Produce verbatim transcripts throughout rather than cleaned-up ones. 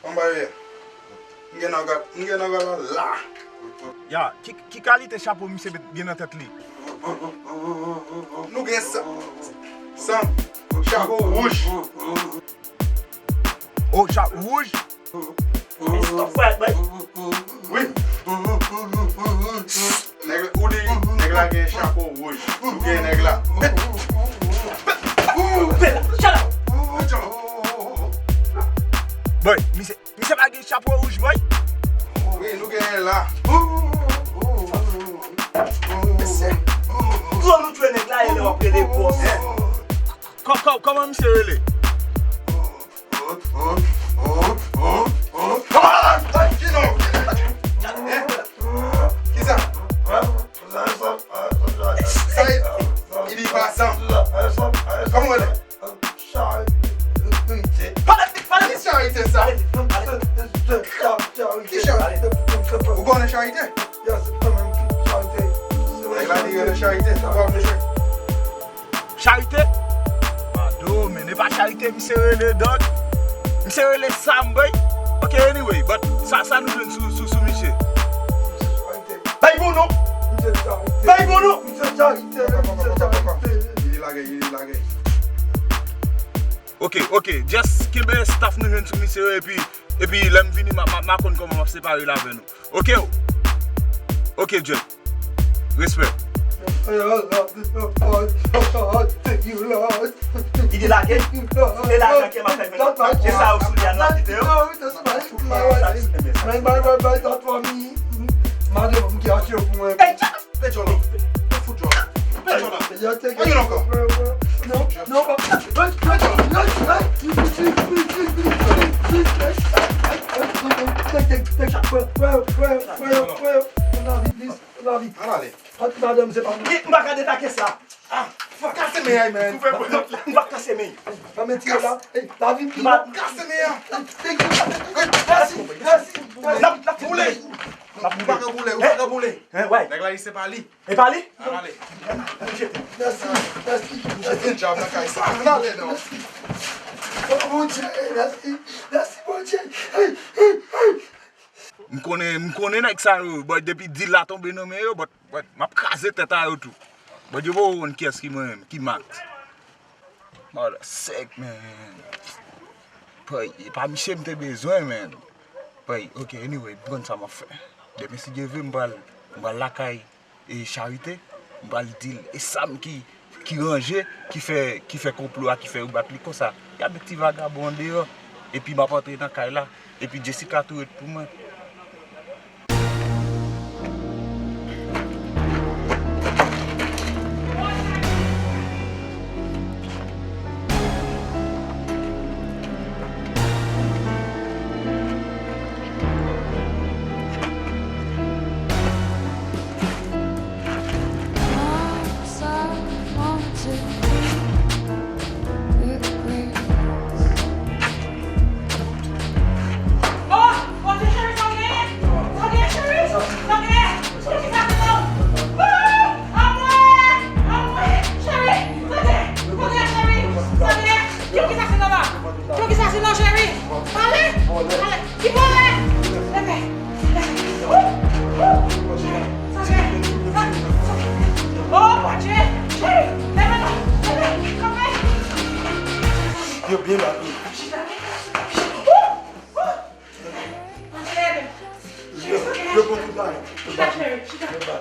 Anba yo ye. M gen nan gala, m gen nan gala la. Ya, ki, ki kalite chapo misye gen nan tèt li? Nou gen sa, sa, chapo wouj. O, chapo wouj? Stop fight, boy. Wi. Nèg la, ou di, nèg la gen chapo wouj. Ou gen nèg la. Shut up. Boy, misye, misye pa gen chapo wouj, boy. Wi, nou genyen la. Mesye, pou nou tchwe nèg la, e lè w ap rele bòs. Kò-, kò-, kòman misye rele? Kòman? Kisa? Sa e, il y va sans. Kòman w rele? Charité. Pale vit, pale vit. Ki charité sa? Pale vit, pale vit. Ki charité? Ou konnen charité? Nèg la di rele charité, sa pa mouche. Charité? Mado, men e pa charité misye rele, dog. Misye rele Sam, boy. Ok, anyway, but sa, sa nou jwenn sou, sou, sou misye? Bay bon non! Bay bon non! Li lage, li lage. Ok, ok, just kenbe staff nou jwenn sou misye yo, epi, epi lè m vini, m a, m a, m a konn kòman m ap separe l avè nou. Ok, ok, Jack. Respè. Li di lage? E lajan ke m ap fè jwenn. E sa yo sou li a, nou ap kite yo? Sa yo sou li a. Madanm ki achte yo pou mwen. Hey, Jack! Pè djòl la. Pè fout djòl la. Pè djòl la. Anyen ankò. Non, non. Al ale. Madanm, se pa mwen. M pa ka detache sa. Ah, fuck. Kase men ay, man. M pa kase men. Nan men ti la. Lavi m pi bon. Kase men an. Mèsi, mèsi. N ap, n ap boule. Ou pa ka boule, ou pa ka boule. Nèg la, se pa li. E pa li? Al ale. Mèsi, mèsi, mèsi. Mèsi. Oh, Bondye, mèsi. Mèsi, Bondye. M konnen, m konnen nèg sa yo, but depi deal la tonbe nan men yo, but, but m ap kraze tèt a yo tou. But yo poko konn kiyès ki mwen menm, ki Max. Mother sick, man. Pray, e pa misye m te bezwen, man. Pray, ok, anyway, m konn sa m ap fè. Demen si Dye vle, m pral, m pral lakay e Charité, m pral di l, e Sam ki, ki ranje, ki fè, ki fè konplo a, ki fè yo bat li konsa. Y ap met ti vagabon andeyò, epi m ap antre nan kay la, epi Jessica tou ret pou mwen. Oh! Bondye cheri, sa w genyen? Sa w genyen, cheri? Sa w genyen? Yo, kisa se non? Wouy! Anmwe! Anmwe! Cheri! Tande! Tande, cheri! Sa w genyen? Yo, kisa se non la? Yo, kisa se non, cheri? Pale! Pale! Ki vòlè? Bebe! Bebe! Wouy! Wouy! Cheri! Sa w genyen? Sa w genyen? Oh, Bondye! Cheri! Leve non! Leve! Kanpe! Yo byen bat wi. Chita! Wouy! Wouy! Yo, yo pran tout bagay. Chita, cheri, chita, chita.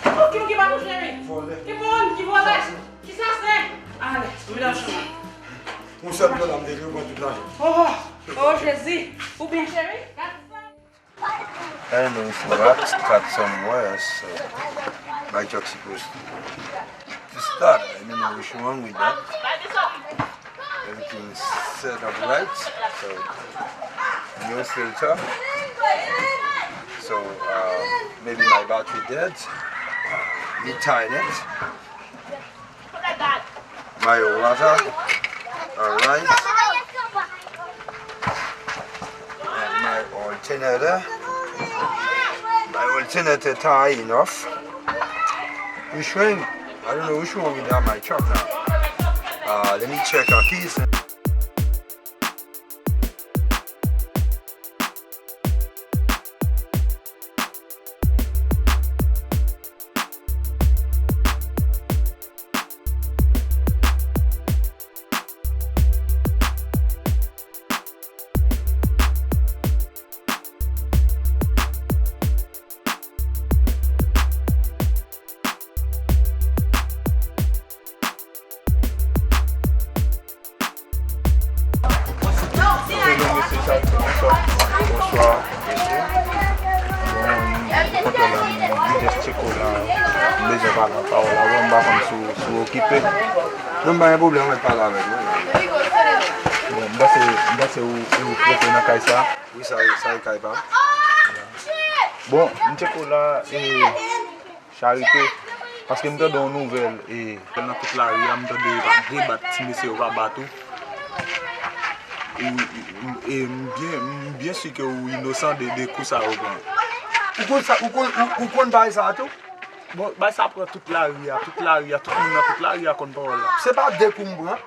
Oh, ki moun ki bat ou, cheri? Vòlè. Ki moun ki vòlè? Ki sa se? Ale, ou vin nan chanm. Yon sèl dòla m te dwe pran tout bagay. Oh, oh, Jezi. Ou byen, cheri? Gad sa. I know some rats got somewhere, so my truck supposed to start. I don't know what's wrong with that. Everything set up right, so no filter. So uh, maybe my battery dead. Me tighten it. My water. Alright. And my alternator. My alternator tie enough. Which one? I don't know which one we got my truck now. Uh, let me check our keys. Bonswa, mesye. Bon, m kontan la, m jis tcheke w la. M bezwen pale yon pawòl avè w, m pa konn si w, si w okipe. Non, m pa gen pwoblèm, mwen pale avèk ou. Bon, m panse, m panse ou, ou prete nan kay sa. Wi, sa, sa e kay pa m. Bon, m tcheke w la, e, Charité, paske m tande yon nouvèl, e, nan tout lari a, m tande yo pa debat ti mesye yo pa bat ou. E, e, e, m byen, m byen si ke ou inosan de, de kou sa yo pran. Ou konn sa, ou konn, ou, ou konn bagay sa a tou? Bon, bagay sa pran tout lari a, tout lari a, tout moun nan tout lari a konn pawòl la. Se pa de kou m pran,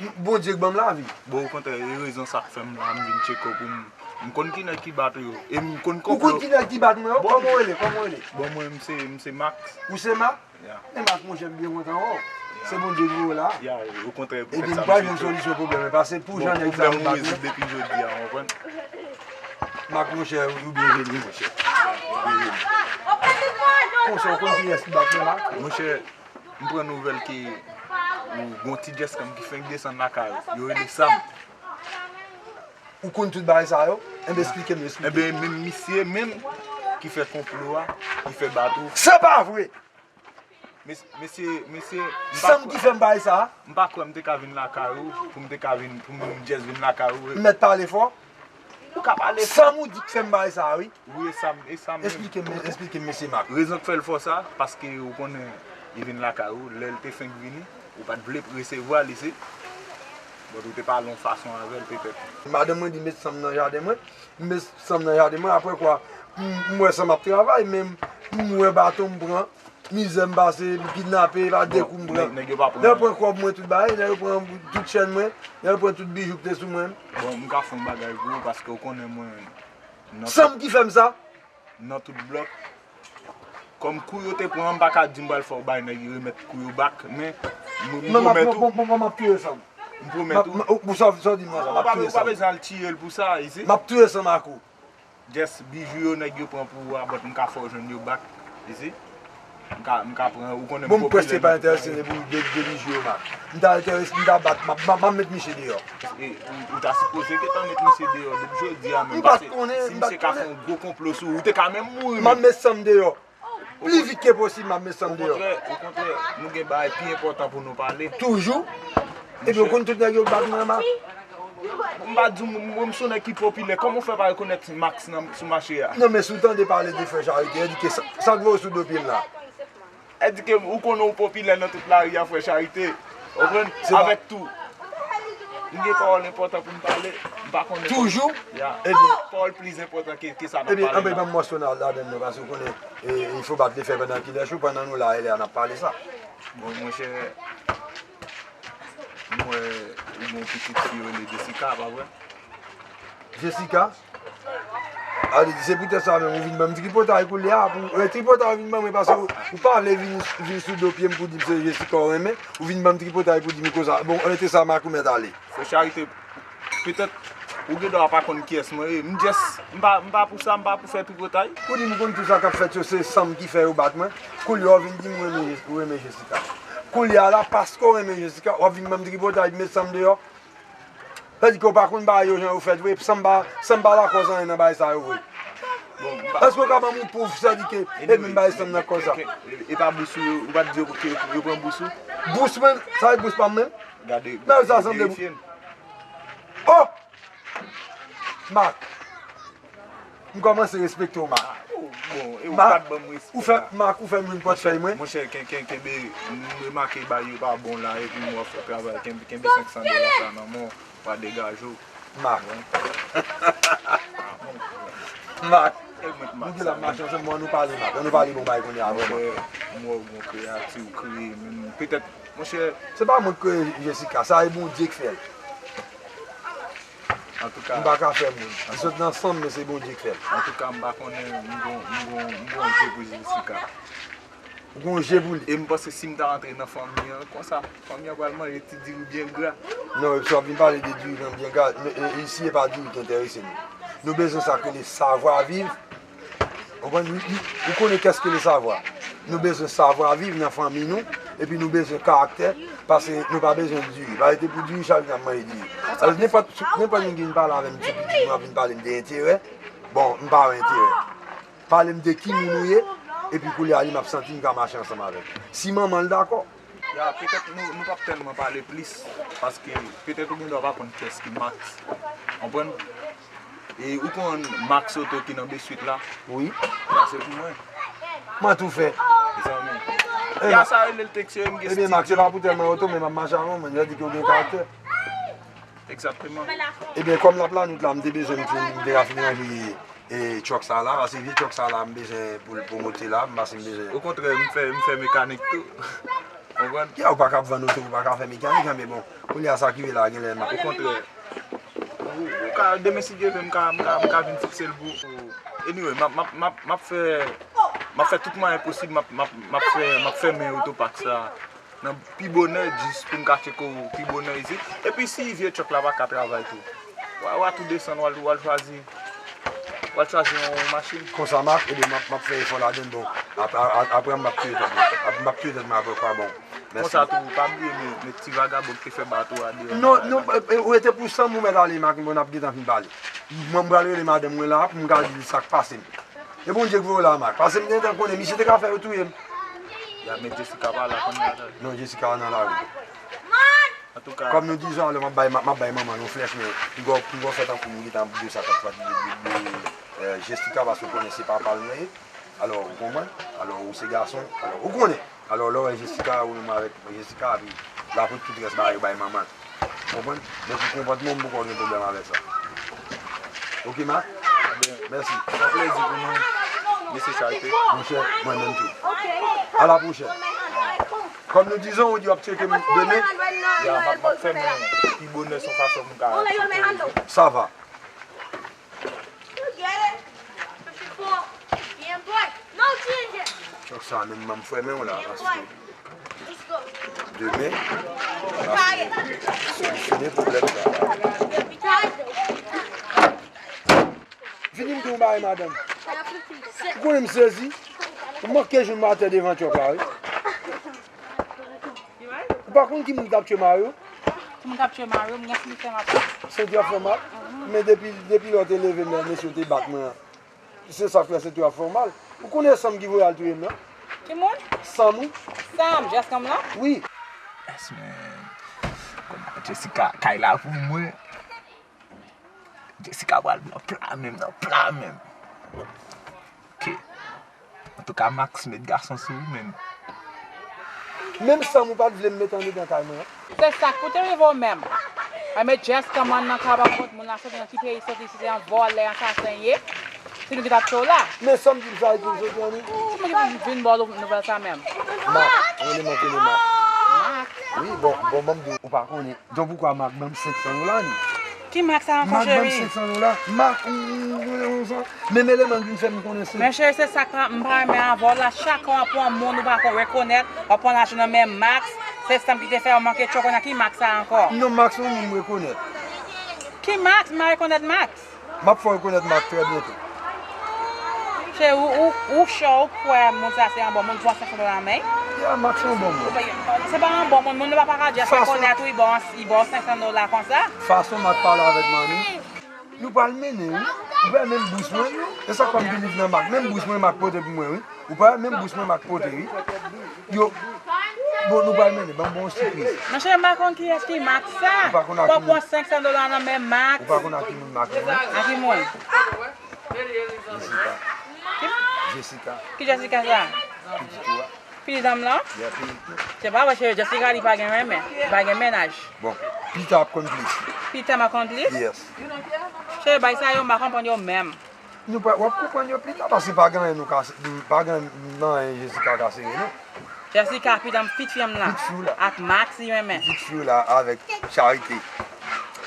m, Bondye k ban m lavi. Bon, okontrè, e rezon sa k fè m la, m vin tcheke w pou m, m konn ki nèg ki bat ou yo, e m konn konplo. Ou konn ki nèg ki bat mwen yo? Bon, kòman w rele? Kòman w rele? Bon, mwen, m se, m se Max. Ou se Max? Ya. Men Max, monchè, m byen kontan wè w. Ya. Se Bondye ki voye w la. Ya, okontrè, epi m pral jwenn solisyon pwoblèm mwen, paske pou jan nèg sa yo bat mwen. Bon, pwoblèm ou rezoud depi jodi a, w konprann? Max, monchè, ou byenveni, monchè. Ou byenveni. Konsa, w konn kiyès ki bat mwen, Max? Monchè, m pran nouvèl ke ou gon ti djès kanm ki fenk desann lakay ou. Yo rele Sam. Ou konn tout bagay sa yo? Enben, esplike m, esplike m. Enben, menm misye menm ki fè konplo a, ki fè bat ou. Se pa vre! Mes-, mesye, mesye, m pa Sam ki fè m bagay sa a? M pa kwè m te ka vin lakay ou, pou m te ka vin, pou m just vin lakay ou. M mèt pale fò? Ou ka pale fò. Sam ou di k fè m bagay sa a, wi. Wi, e Sam, e Sam menm. Esplike m, esplike m, mesye Max. Rezon k fè l fè sa, paske ou konnen, li vin lakay ou, lè l te fenk vini, ou pa t vle resevwa li, se, but ou te pale yon fason avè l, petèt. Madanm mwen di met Sam nan jaden mwen, m met Sam nan jaden mwen, apre kwa, m, m wè Sam ap travay, men m, m wè baton m pran, mizè m pase, m kidnape, pa de kou m pran. Bon, nèg, nèg yo pa pran. Lè yo pran kòb mwen, tout bagay, lè yo pran tout chèn mwen, lè yo pran tout bijou ki te sou mwen. Bon, m ka fè yon bagay pou ou, paske ou konnen mwen, nan Sam ki fè m sa? Nan tout blòk. Kòm kou yo te pran an, m pa ka di m pral fè w bay nèg yo remèt kou yo back, men m, m pwomèt ou. Non, m ap touye Sam. M pwomèt ou. Ou sa, sa w di m nan sa, m ap touye Sam. Ou pa bezwen al tiye l pou sa, isi. M ap touye Sam ak ou. Just bijou yo nèg yo pran pou ou a, but m ka fè w jwenn yo back, isi. M ka, m ka pran, ou konnen m popilè nan tout lari. Bon, m prèske pa enterese de, de, de bijou yo, Max. M ta enterese, m ta bat, m ap, m ap, m ap met misye deyò. E, ou, ou ta sipoze gentan met misye deyò depi jodi a menm, paske si misye ka fè yon gwo konplo sou ou, ou te ka menm mouri menm. M ap met Sam deyò. Pli vit ke posib, m ap met Sam deyò. Okontrè, okontrè, nou gen bagay pi enpòtan pou nou pale. Toujou? Epi ou konn tout nèg yo k bat mwen, Max? M pa di w, mwen, m se yon nèg ki popilè. Kòman w fè pa rekonèt Max nan, sou mache a? Non, men si w tande pale de frè Charité, yo di ke sa, sa k voye sou do pye m la? Èske ou konnen ou popilè nan tout lari a, frè Charité? Ou konprann? Avèk tou. M gen pawòl enpòtan pou m pale. M pa konnen. Toujou? Ya. Ebyen. Pawòl pli enpòtan ke, ke sa n ap pale la. Ebyen, anben, ban m mòso nan ladann nan, paske ou konnen, e, il faut battre le fer pendant qu'il est chaud, pandan nou la, e lè a n ap pale sa. Bon, monchè, m wè ou gen yon pitit fi yo rele Jessica, pa vre? Jessica? A, li di, se poutèt sa menm, ou vin ban m tripotay koulye a, pou, e, tripotay ou vin ban mwen, paske ou, ou pa vle vin, vin sou do pye m pou di m se Jessica ou renmen, ou vin ban m tripotay pou di m konsa. Bon, rete sa, Max, ou mèt ale. Frè Charité, petèt, ou gen dwa pa konn kiyès mwen ye. M just, m pa, m pa pou sa, m pa pou fè tripotay. Ou di m konn tout sa k ap fèt yo, se Sam ki fè yo bat mwen. Koulye a, ou vin di m ou renmen, ou renmen Jessica. Koulye a la, paske ou renmen Jessica, w ap vin ban m tripotay, met Sam deyò. Sa di ke w pa konn bagay yo jan yo fèt vre, Sam pa, Sam pa lakòz anyen nan bagay sa yo vre. Èske w ka ban m yon pwouv, sa di ke, e menm bagay Sam nan kòz sa? E pa bous ou, ou pa t di yo ke yo pran bous ou? Bous mwen? Sa e bous pa m menm? Gade, verifye l. Oh! Max. M kòmanse respekte w, Max. Bon, e ou pa t ban m respè la. Max, ou fè m jwenn pòtfèy mwen. Monchè, ken-, ken-, kenbe, m remake bagay yo pa bon la, epi m wè w ap fè travay, kenbe, kenbe senk san dola sa nan men w, pa degaje w. Max. Max. Nou ki la mache ansanm, bon, nou pale, Max. Nou pale bon bagay kounye a, vrèman. Monchè, m wè w gon kreyati w kreye, men petèt, monchè. Se pa mwen k kreye Jessica, sa e Bondye k fè l. Antouka, m pa ka fè moun. Li sot nan san m, men se Bondye k fè l. Antouka, m pa konnen, m gon, m gon, m gon je pou Jessica. Ou gon je pou li? E m panse si m ta rantre nan fanmi an, konsa, fanmi an pral manje ti diri byen gra. Non, si w ap vin pale de diri byen gra, men, e, isi, e pa diri ki enterese nou. Nou bezwen sa k rele savoir vivre. Ou konprann? Ou, ou, ou konnen qu'est-ce que le savoir. Nou bezwen savoir vivre nan fanmi nou. Epi nou bezwen karaktè, paske nou pa bezwen diri. Pa rete pou diri, chak jou n ap manje diri. Alò, nenpòt, nenpòt moun ki vin pale avè m sou pitit mwen, ap vin pale m de enterè, bon, m pa wè enterè. Pale m de ki moun ou ye, epi koulye a li m ap santi m ka mache ansanm avè w. Si manman l dakò. Ya, petèt nou, nou p ap tèlman pale plis, paske petèt ou gen dwa pa konn kiyès ki Max. Konprann? E ou konn Max Oto ki nan Beswit la? Wi. Ya, se pou mwen. Mwen tou fè. Mezanmi. E ya, sa rele l Texas, m gen Ebyen, Max, se pa pou tèlman oto, men m ap mache avè w, mwen, yo di ke w gen karaktè. Egzakteman. Ebyen, kòm l ap Lanout la, m te bezwen m fin, m te ka fin ranje e, truck sa la, paske vye truck sa la, m bezwen pou l pwomote la, m pase m bezwen. Okontrè, m fè, m fè mekanik tou. Konprann? Ya, ou pa ka ap vann oto, ou pa ka fè mekanik, men bon, kounye a sa k rive la, genlè m ap. Okontrè. Ou, ou ka, demen si Dye vle, m ka, m ka, m ka vin fikse l pou, pou, anyway, m ap, m ap, m ap, m ap fè, m ap fè tout mwayen posib, m ap, m ap, m ap fè, m ap fèmen otopak sa nan pi bonè, jis pou m ka tcheke w pi bonè isit. Epi si vye truck la pa ka travay tou, w a, w a tou desann, w al, w al chwazi, w al chwazi yon machin. Konsa, m ap, ebyen, m ap, m ap fè efò ladann, bon, ap-, a-, a-, apre m ap touye tèt mwen. Ap-, m ap touye tèt mwen apre kwa, bon. Mèsi. Konsa tou, pa bliye, men, men ti vagabon ki te fè bato a deyò. Non, non, e, e, ou rete pou san m ou mèt ale, Mak, bon, n ap gentan fin pale. Mwen, m pral rele madanm mwen la, pou m ka di l sa k pase m. E Bondye k voye w la, Mak. Paske m te gentan konnen, misye te ka fè yo touye m. Ya, men Jessica pa la kounye a la. Non, Jessica nan lari. Antouka. Kòm nou di jan alò, m ap bay, m ap bay manman l yon flèch, men piga w, piga w fè tankou m gentan ap di w sa k ap fèt de, de, de, eh, Jessica, paske w konnen se papa l mwen ye. Alò, ou konprann? Alò, ou se gason, alò, ou konnen. Alò, lè w wè Jessica, ou menm avèk Jessica, epi l ap pran tout rès bagay yo bay manman l. Konprann? Men pou konpòtman w, m poko gen pwoblèm avèk sa. Oke, Mak? Mèsi. Se yon plezi pou nou, mesye Charité. Monchè, mwen menm tou. A la pwochèn. Kòm nou di jan ou di w ap tcheke m demen. Ya, m ap, m ap fèmen pi bonè se yon fason pou m ka. Sa va. Chòk sa menm, ban m fèmen w la, paske demen, n ap solisyone pwoblèm sa. Vini m di w yon bagay, madanm. Ou konnen m sezi. Ou manke jwenn m atè devan chòk la, wi. Ou pa konn ki moun k ap tchwe Mario? Ki moun k ap tchwe Mario? M gen senti m ap. Senti w ap fè mal? Men depi, depi lè w te leve m la, mesye w te bat mwen an. Se sa k fè senti w ap fè w mal. Ou konnen Sam ki voye al touye m nan? Ki moun? Sam, wi. Sam, Jès Kanm lan? Wi. Yes, man. Kounye a Jessica, kay la pou mwen. Jessica pral nan pla menm, nan pla menm. Ok. Antouka, Max met gason sou ou menm. Menm Sam ou pa t vle m met andedan kay mwen an. Se sa k pou te rive w menm. Ay, men Jess kòman nan kaba kont moun la soti nan ki peyi soti, si se yon vòlè, yon asasen ye. Se nou ki t ap tchwe w la. Men Sam di m sa, e ki m soti anni. Ou, mwen vin ba w nouvèl sa menm. Mak, yon eleman ki rele Mak. Mak. Wi, bon, bon, ban m di w, ou pa konnen. Donk poukwa Mak ban m senk san dola ni? Ki Mak sa ankò, cheri? Mak ban m senk san dola. Mak, ou, ou, ou, ou, menm eleman vin fè m konnen se. Men cheri, se sa k pa, m pa renmen avè w la. Chak fwa w ap pran moun ou pa ko rekonèt, w ap pran lajan nan men Mak. Se Sam ki te fè w manke tchoko nan ki Mak sa ankò? Non, Mak se yon moun m rekonèt. Ki Mak? M pa rekonèt Mak. M ap fè w rekonèt Mak trè byento. Cheri, ou, ou, ou cho, ou kwè moun sa se yon bon moun pou pran senk san dola nan men l? Ya, Mak se yon bon moun. Se pa yon bon moun, moun nan pa, pa ka just rekonèt ou, li ba w, li ba w senk san dola konsa. Fason Mak pale avèk manmi, nou pral mennen, wi. Ou pa menm bous mwen, e sa k fè m believe nan Mak. Menm bous mwen, Mak pote pou mwen, wi. Ou pa wè, menm bous mwen Mak pote, wi. Yo, bon, nou pral mennen, ban m ba w yon sipriz. Monchè, m pa konn kiyès ki Mak sa. Ou pa konn a ki moun. Fò w pran senk san dola nan men Mak. Ou pa konn a ki moun Mak ye, non? A ki moun? Jessica. Ki? Jessica. Ki Jessica sa? Pitit ou a. Pitit dam lan? Ya, pitit ou. Se pa vre, cheri, Jessica li pa gen renmen. Li pa gen mennaj. Bon, pita ap konn plis. Pita m ap konn plis? Yes. Cheri, bay sa yo, m pa konprann yo menm. Nou pa, w ap konprann yo pita, paske pa gen anyen nou ka, pa gen anyen Jessica ka sere, non. Jessica, pita m pitit fi m la. Pitit fi w la. Ak Max, li renmen. Pitit fi w la avèk Charité.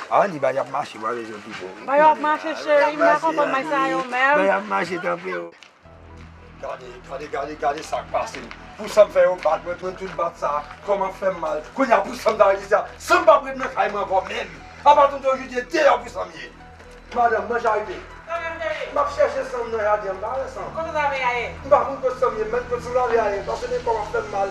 A, ni ba y ap mache, w a rezon tou fò. Ba y ap mache, cheri, m pa konprann bay sa yo menm. Ba y ap mache, tanpri. Gade, gade, gade, gade sa k pase m. Pou sa m fè yo bat mwen, tout, tout bat sa, kò m ap fè m mal. Kounye a pou sa m ta rete sa, sa m p ap ret nan kay mwen ankò menm. Apati de jodi, deyò pou sa m ye. Madanm, mwen Charité. M ap chèche san m nan jaden an, m pa wè san m. Kote sa vle ale? M pa konn kot san m ye, m mèt kot san m ta vle ale, paske men kò m ap fè m mal.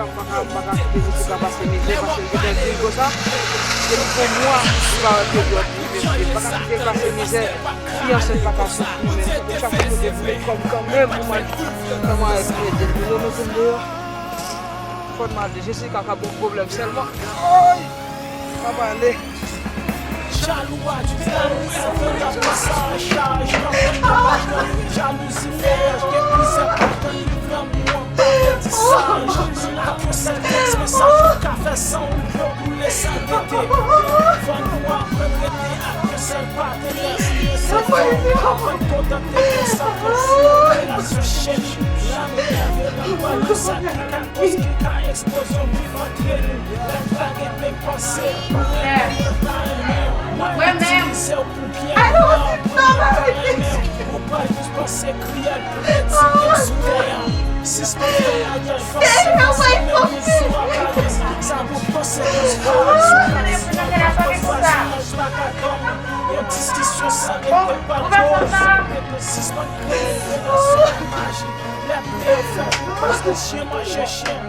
M pa ka, m pa ka kite Jessica pase mizè, paske l gentan di l konsa. Depi gon mwa, li pa wè peryòd li, menm li pa ka kite l pase mizè. Fi ansent pa ka soufri, men fòk chak kote m met kòm kanmenm pou m al fè mwen avèk Eden. Pou nou, nou vin deyò. Fò n ale, Jessica ka bon pwoblèm sèlman. Ay! M ap ale. Jalou a di fè ou se vre nan pran sa an chaj. Nan paj nan jalouzi fè raj, gen plizyè paj nan liv lanmou an pa fè di saj. Ak yon sèl tèks mesaj ou ka fè san ou dlo koule san gete. Fò nou aprann rete ak yon sèl patenè. Aprann kontante konsantre sou yon relasyon chèch. Lanmou nève nan pwa nou sa ki ka koz ki ka ekspoze yon bif antre nou. Lè n pa gen menm panse, pou renmen, pa renmen. Mwen menm divize w pou byen. Mwen pa renmen ou pral jis panse kriyèl pou retire m sou tè a. Sispann fè maryaj fòse nan sèl rezon aparans. Sa gon konsekans pa sou konsekans. Vwazinaj pa ka dòmi. Yon diskisyon san regle pa koz. Sispann kreye relasyon maji. Lè m te fè paske chyen manje chyen.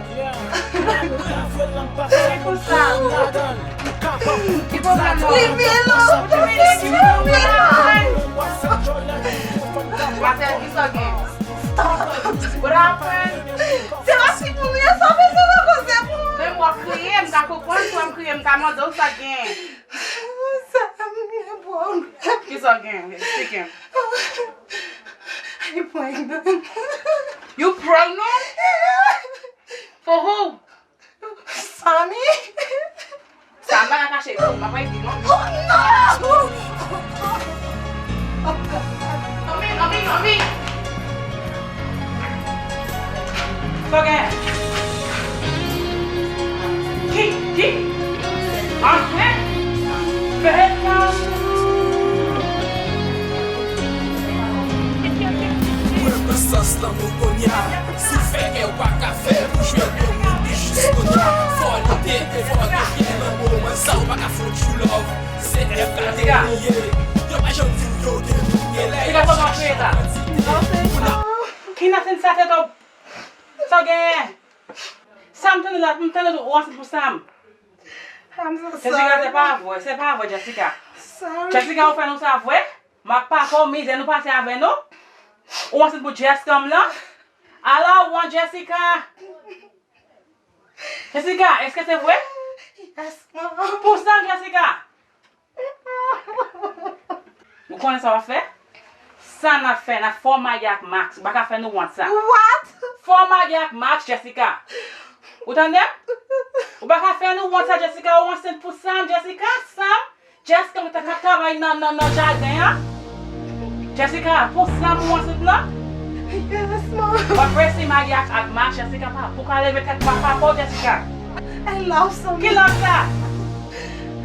Ki pwoblèm nan? Leave me alone! Leave me alone! Pasè, kisa w gen? What happened? Se pa si pou nou ye, sa w bezwen nan koze pou mwen. Menm w ap kriye, m ka konprann, si w ap kriye, m ka mande w sa w gen. Sa m gen pwoblèm. Kisa w gen? Eksplike m. I pregnant. You pregnant? For who? Samy. Sa m pa ka kache pou m pa di non. Oh no! Anmi, anmi, anmi. Sa w gen? Ki, ki? Anfen? Fè nan. Mwen nan sans lanmou kounye a. Si w fè kè w pa ka fè pou jwenn yon moun ki jis kounye a. Fò li tete, fò li byen nan moman sa w pa ka fè true love. Se F K T li ye. Yo pa janm di m yo gen moun gen lè y ap chache yon kantite. Kidnapin sa tèt w. Sa w genyen? Sa m tande la, m tande w ansent pou Sam. Jessica, se pa vre, se pa vre, Jessica. Jessica, ou fè nou sa vre? M ap papa w mizè nou pase avè nou. Ou ansent pou Jess kanm lan? Ala w wan Jessica. Jessica, èske se vre? Yes, mom. Pou Sam, Jessica. Ou konnen sa w ap fè? Sa n ap fè, n ap fè w marye ak Max. Ou pa ka fè nou wont sa. What? Fè w marye ak Max, Jessica. Ou tande m? Ou pa ka fè nou wont sa, Jessica. Ou ansent pou Sam, Jessica. Sam, Jessica, mwen ta ka travay nan, nan, nan jaden an. Jessica, pou Sam ou ansent lan? Yes, mom. W ap resi marye ak, ak Max, Jessica, pa, pou ka leve tèt pa, pa, pa, Jessica. I love Sam. Ki love sa?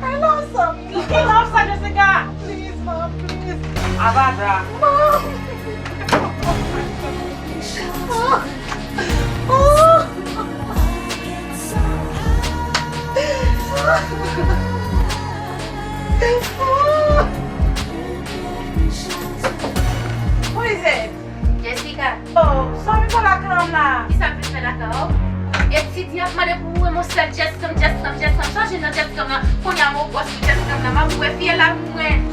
I love Sam. Ki love sa, Jessica? Please, mom, please. Avada. Mom. Oh. Oh. Who is it? Jessica. Oh, Samy pa lakay la. Kisa m vin fè lakay ou? Etidyan ap mande pou ou renmen sèl Jessica, Jessica, Jessica. Chanje non Jessica nan. Kounye a m yon bòs pou Jessica nan. M ap wè fiyèl la pou mwen.